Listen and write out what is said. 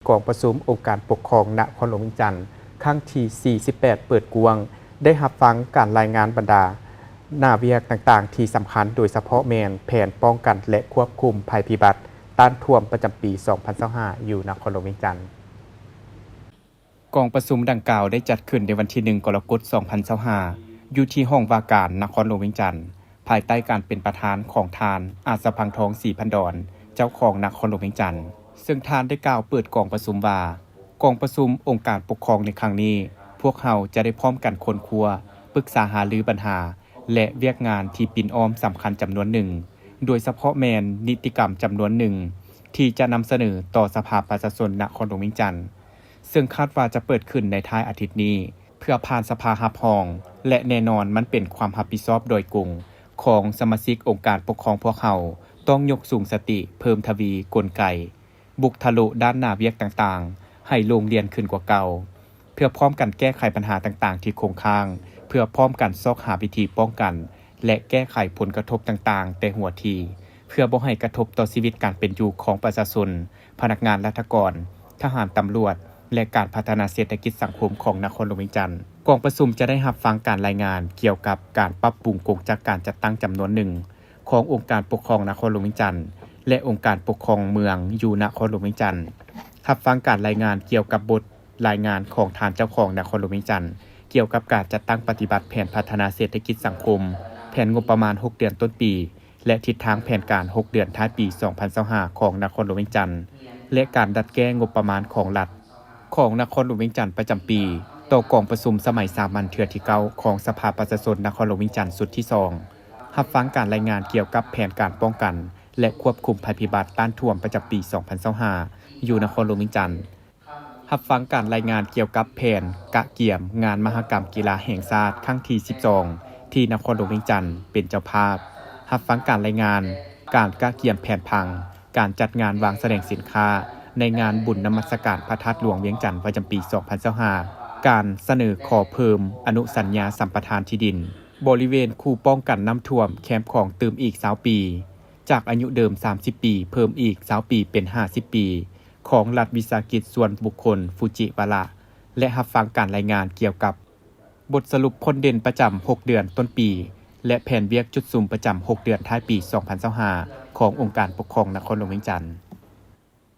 ກອງປະຊຸມອົງການປົກຄອງນະຄອນຫຼວງວຽງຈັນ ຄັ້ງທີສີ່ສິບແປດ ເປີດກວ້າງ, ໄດ້ຮັບຟັງການລາຍງານບັນດາໜ້າວຽກຕ່າງໆທີ່ສຳຄັນ, ໂດຍສະເພາະແມ່ນແຜນປ້ອງກັນ ແລະ ຄວບຄຸມໄພພິບັດຕ້ານຖ້ວມປະຈຳປີສອງພັນຊາວຫ້າ ຢູ່ນະຄອນຫຼວງວຽງຈັນ. ກອງປະຊຸມດັ່ງກ່າວໄດ້ຈັດຂຶ້ນໃນວັນທີໜຶ່ງ ກໍລະກົດ ສອງພັນຊາວຫ້າ ຢູ່ທີ່ຫ້ອງວ່າການນະຄອນຫຼວງວຽງຈັນ, ພາຍໃຕ້ການເປັນປະທານຂອງທ່ານ ອາດສະພັງທອງ ສີພັນດອນ ເຈົ້າຄອງນະຄອນຫຼວງວຽງຈັນ, ເຊິ່ງທ່ານໄດ້ກ່າວເປີດກອງປະຊຸມວ່າ, ກອງປະຊຸມອົງການປົກຄອງໃນຄັ້ງນີ້, ພວກເຮົາຈະໄດ້ພ້ອມກັນຄົ້ນຄວ້າ, ປຶກສາຫາລືບັນຫາ ແລະ ວຽກງານທີ່ປິ່ນອ້ອມສຳຄັນຈຳນວນໜຶ່ງ, ໂດຍສະເພາະແມ່ນນິຕິກຳຈຳນວນໜຶ່ງ ທີ່ຈະນຳສະເໜີຕໍ່ສະພາປະຊາຊົນນະຄອນຫຼວງວຽງຈັນ, ເຊິ່ງຄາດວ່າຈະເປີດຂຶ້ນໃນທ້າຍອາທິດນີ້ ເພື່ອຜ່ານສະພາຮັບຮອງ ແລະ ແນ່ນອນມັນເປັນຄວາມຮັບຜິດຊອບໂດຍກົງຂອງສະມາຊິກອົງການປົກຄອງ. ພວກເຮົາຕ້ອງຍົກສູງສະຕິ, ເພີ່ມທະວີກົນໄກ, ບຸກທະລຸດ້ານໜ້າວຽກຕ່າງໆ ໃຫ້ໂລ່ງລ່ຽນຂຶ້ນກວ່າເກົ່າ, ເພື່ອພ້ອມກັນແກ້ໄຂບັນຫາຕ່າງໆທີ່ຄົງຄ້າງ, ເພື່ອພ້ອມກັນຊອກຫາວິທີປ້ອງກັນ ແລະ ແກ້ໄຂຜົນກະທົບຕ່າງໆແຕ່ຫົວທີ, ເພື່ອບໍ່ໃຫ້ກະທົບຕໍ່ຊີວິດການເປັນຢູ່ຂອງປະຊາຊົນ, ພະນັກງານລັດຖະກອນ, ທະຫານ, ຕຳຫຼວດ ແລະ ການພັດທະນາເສດຖະກິດສັງຄົມຂອງນະຄອນຫຼວງວຽງຈັນ. ກອງປະຊຸມຈະໄດ້ຮັບຟັງການລາຍງານກ່ຽວກັບການປັບປຸງກົງຈັກການຈັດຕັ້ງຈຳນວນໜຶ່ງຂອງອົງການປົກຄອງນະຄອນຫຼວງວຽງຈັນ ແລະ ອົງການປົກຄອງເມືອງຢູ່ນະຄອນຫຼວງວຽງຈັນ, ຮັບຟັງການລາຍງານກ່ຽວກັບບົດລາຍງານຂອງທ່ານເຈົ້າຄອງນະຄອນຫຼວງວຽງຈັນ ກ່ຽວກັບການຈັດຕັ້ງປະຕິບັດແຜນພັດທະນາເສດຖະກິດສັງຄົມ, ແຜນງົບປະມານຫົກເດືອນຕົ້ນປີ ແລະ ທິດທາງແຜນການຫົກເດືອນທ້າຍປີສອງພັນຊາວຫ້າຂອງນະຄອນຫຼວງວຽງຈັນ ແລະ ການດັດແກ້ງົບປະມານຂອງລັດຂອງນະຄອນຫຼວງວຽງຈັນປະຈຳປີ, ຕໍ່ກອງປະຊຸມສະໄໝສາມັນເທື່ອທີເກົ້າຂອງສະພາປະຊາຊົນນະຄອນຫຼວງວຽງຈັນຊຸດທີສອງ, ຮັບຟັງການລາຍງານກ່ຽວກັບແຜນການປ້ອງກັນ ແລະ ຄວບຄຸມໄພພິບັດຕ້ານຖ້ວມປະຈຳປີສອງພັນຊາວຫ້າ ຢູ່ນະຄອນຫຼວງວຽງຈັນ. ຮັບຟັງການລາຍງານກ່ຽວກັບແຜນກະກຽມງານມະຫະກຳກິລາແຫ່ງຊາດຄັ້ງທີສິບສອງ ທີ່ນະຄອນຫຼວງວຽງຈັນເປັນເຈົ້າພາບ, ຮັບຟັງການລາຍງານການກະກຽມແຜນຜັງການຈັດງານວາງສະແດງສິນຄ້າໃນງານບຸນນະມັດສະການພະທາດຫຼວງວຽງຈັນປະຈຳປີສອງພັນຊາວຫ້າ, ການສະເໜີຂໍເພີ່ມອະນຸສັນຍາສຳປະທານທີ່ດິນບໍລິເວນຄູປ້ອງກັນນ້ຳຖ້ວມແຄມຂອງຕື່ມອີກຊາວປີ, ຈາກອາຍຸເດີມສາມສິບປີ ເພີ່ມອີກຊາວປີເປັນຫ້າສິບປີ ຂອງລັດວິສາຫະກິດສ່ວນບຸກຄົນຟູຈິວາລະ ແລະ ຮັບຟັງການລາຍງານກ່ຽວກັບບົດສະຫຼຸບພົ້ນເດັ່ນປະຈຳຫົກເດືອນຕົ້ນປີ ແລະ ແຜນວຽກຈຸດສຸມປະຈຳຫົກເດືອນທ້າຍປີສອງພັນຊາວຫ້າ ຂອງອົງການປົກຄອງນະຄອນຫຼວງວຽງຈັນ.